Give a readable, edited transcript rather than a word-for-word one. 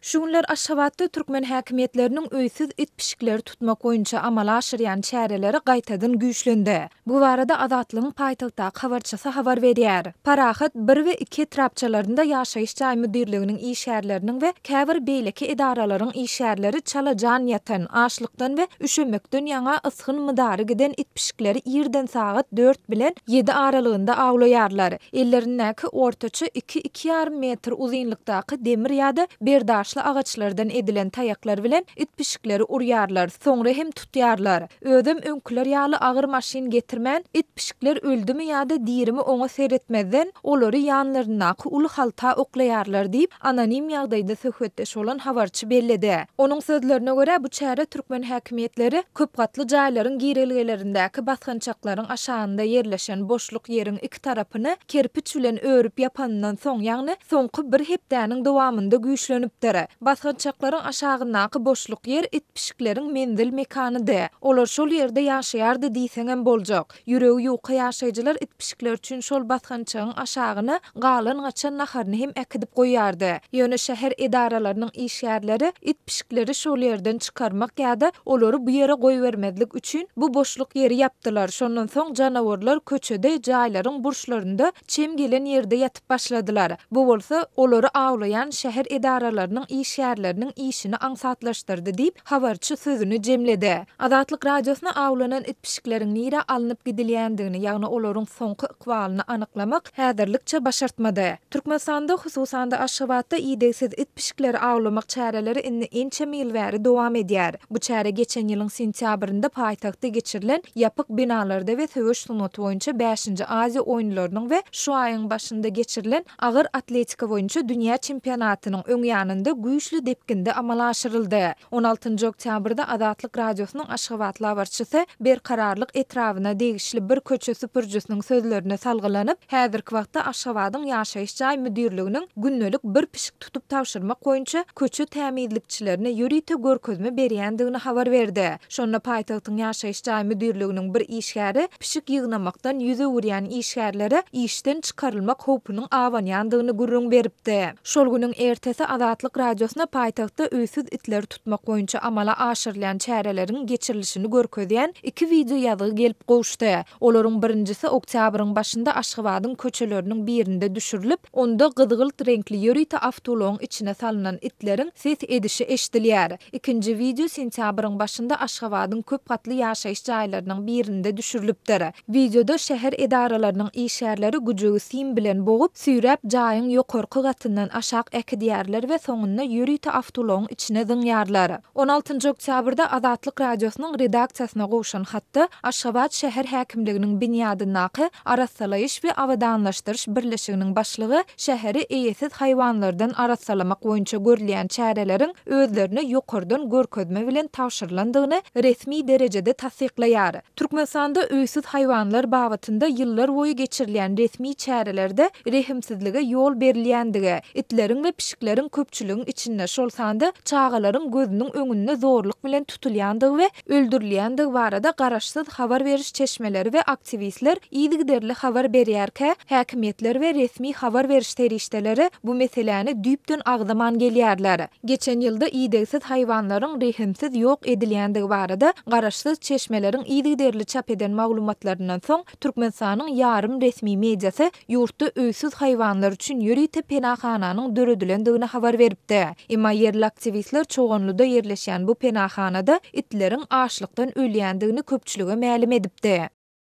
Şu günler Aşgabatda türkmen häkimiýetleriniň öýsüz it-pişikleri tutmak boýunça amala aşyrýan çäreleri gaýtadan güýçlendi. Bu barada Azatlygyň paýtagtdaky habarçysy habar berýär. Parahat bir we iki etrapçalarynda ýaşaýyş jaý müdirliginiň işgärleriniň we käbir beýleki edaralaryň işgärleri çala jan ýatan, açlykdan we üşemekden ýaňa ysgyn-mydary giden it-pişikleri irden sagat dört bilen ýedi aralygynda awlaýarlar. Ellerindäki ortaça iki, iki ýarym metr uzynlykdaky demir ýa-da berdaşly agaçlardan edilen taýaklar bilen it-pişikleri urýarlar, soňra hem tutýarlar. Özem öňküler ýaly agyr maşyn getirmän, it-pişikler öldümi ýa-da dirimi oňa seretmezden, olary ýanlaryndaky uly halta oklaýarlar diýip, anonim ýagdaýda söhbetdeş bolan habarçy belledi. Onuň sözlerine görä, bu çäre türkmen häkimiýetleri köpgatly jaýlaryň girelgelerindäki basgançaklaryň aşagynda ýerleşen boşluk ýeriň iki tarapyny kerpiç bilen örüp ýapanyndan soň, ýagny soňky bir hepdäniň dowamynda güýçlenipdir. Basgançaklaryň aşagyndaky boşluk ýer it-pişikleriň menzil-mekanydy. Olar şol ýerde ýaşaýardy diýseňem boljak. Ýüregi ýuka ýaşaýjylar it-pişikler üçin şol basgançagyň aşagyna galan-gaçan naharyny hem äkidip goýýardy. Ýöne şäher edaralarynyň işgärleri it-pişikleri şol ýerden çykarmak ýa-da olary bu ýere goýbermezlik üçin bu boşluk ýeri ýapdylar. Şondan soň janawarlar köçede, jaýlaryň burçlarynda çem gelen ýerde ýatyp başladylar. Bu bolsa, olary awlaýan şäher edaralarynyň işgärleriniň işini aňsatlaşdyrdy diýip, habarçy sözüni jemledi. Azatlyk Radiosyna awlanan it-pişikleriň nirä alnyp gidilýändigini, ýagny olaryň soňky ykbalyny anyklamak häzirlikçe başartmady. Türkmenistanda, hususan-da Aşgabatda idegsiz it-pişikleri awlamak çäreleri indi ençeme ýyl bäri dowam edýär. Bu çäre geçen ýylyň sentýabrynda paýtagtda geçirilen ýapyk binalarda we söweş sungaty boýunça bäşinji Aziýa oýunlarynyň we şu aýyň başynda geçirilen agyr atletika boýunça dünýä çempionatynyň öň ýanynda güýçli depginde amala aşyryldy. On altynjy oktýabrda Azatlyk Radiosynyň aşgabatly habarçysy Berkararlyk etrabyna degişli bir köçe süpürijisiniň sözlerine salgylanyp, häzirki wagtda Aşgabadyň ýaşaýyş jaý müdirliginiň gündelik bir pişik tutup tabşyrmak boýunça köçe tämizlikçilerine ýörite görkezme berýändigini habar berdi. Şonda paýtagtyň ýaşaýyş jaý müdirliginiň bir işgäri pişik ýygnamakdan ýüz öwürýän işgärlere işden çykarylmak howpunyň abanýandygyny gürrüň beripdi. Şol günüň ertesi Azatlyk Radiosyna paýtagtda öýsüz itleri tutmak boýunça amala aşyrylýan çäreleriň geçirilişini görkezýän iki wideoýazgy gelip gowuşdy. Olaryň birinjisi oktýabryň başynda Aşgabadyň köçeleriniň birinde düşürilip, onda gyzgylt reňkli ýörite awtoulagyň içine salnan itleriň ses edişi eşidilýär. Ikinji wideo sentýabryň başynda Aşgabadyň köp gatly ýaşaýyş jaýlarynyň birinde düşürilipdir. Wideoda şäher edaralarynyň işgärleri güjügi sim bilen bogup, süýräp jaýyň ýokarky gatyndan aşak äkidýärler we soňunda ýörite awtoulagyň içine zyňýarlar. On altynjy oktýabrda Azatlyk Radiosynyň redaksiýasyna gowşan hatda Aşgabat şäher häkimliginiň binýadyndaky Arassalaýyş we abadanlaşdyryş birleşiginiň başlygy şäheri eýesiz haýwanlardan arassalamak boýunça görülýän çäreleriň özlerine ýokardan görkezme bilen tabşyrylandygyny resmi derejede tassyklaýar. Türkmenistanda öýsüz haýwanlar babatynda ýyllar boýy geçirilýän resmi çärelerde rehimsizlige ýol berilýändigi, itleriň we pişikleriň köpçüligiň içinde, şol sanda çagalaryň gözüniň öňünde zorluk bilen tutulýandygy we öldürilýändigi barada garaşsyz habar beriş çeşmeleri we aktiwistler yzygiderli habar berýärkä, häkimiýetler we resmi habar beriş serişdeleri bu meseläni düýpden agzaman gelýärler. Geçen ýylda idegsiz haýwanlaryň rehimsiz ýok edilýändigi barada garaşsyz çeşmeleriň yzygiderli çap eden maglumatlaryndan soň, Türkmenistanyň ýarym resmi mediasy ýurtda öýsüz haýwanlar üçin ýörite penahananyň döredilendigini habar beripdi. Emma ýerli aktiwistler Çoganlyda ýerleşýän bu penahanada itleriň açlykdan ölýändigini köpçülige mälim edipdi.